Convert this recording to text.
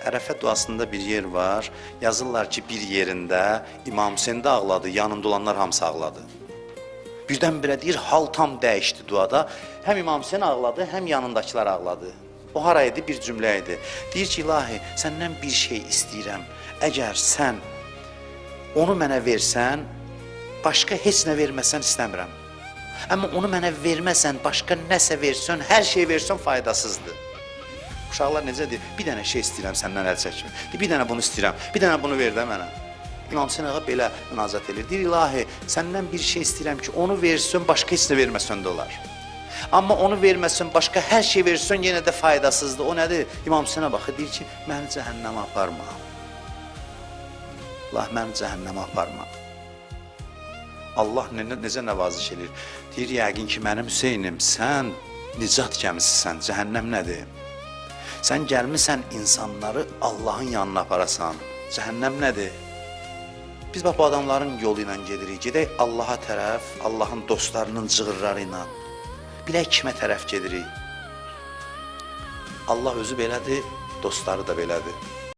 Ərəfə duasında bir yer var. Yazırlar ki, bir yerində İmam Hüseyn də ağladı, yanında olanlar hamısı ağladı. Birdən-birə deyir, hal tam dəyişdi duada. Həm İmam Hüseyn ağladı, həm yanındakılar ağladı. O hara idi? Bir cümlə idi. Deyir ki, ilahi, səndən bir şey istəyirəm. Əgər sən onu mənə versən, başqa heç nə verməsən istəmirəm. Amma onu mənə verməsən, başqa nəsə versən, hər şey versən faydasızdır. Uşaqlar necə deyir? Bir dənə şey istəyirəm səndən əl çəkmə. Deyir, bir dənə bunu istəyirəm, bir dənə bunu ver də mənə. İmam Hüseyn ağa belə münacat eləyir. Deyir, ilahi, səndən bir şey istəyirəm ki, onu versən, başqa heç nə verməsən də olar. Amma onu verməsən, başqa hər şey versən, yenə də faydasızdır. O nədir? İmam Hüseynə baxır, deyir ki, məni cəhənnəmə aparma. Allah, məni cəhənnəmə aparma. Allah necə nəvaziş eləyir? Deyir, yəqin ki, mənim Hüseynim, sən nicat gəmisisən, cəhənnəm nədir? Sən gəlmisən insanları Allahın yanına aparasan. Cəhənnəm nədir? Biz bax bu adamların yolu ilə gedirik. Gedək Allaha tərəf, Allahın dostlarının cığırları ilə. Bilək kimə tərəf gedirik. Allah özü belədir, dostları da belədir.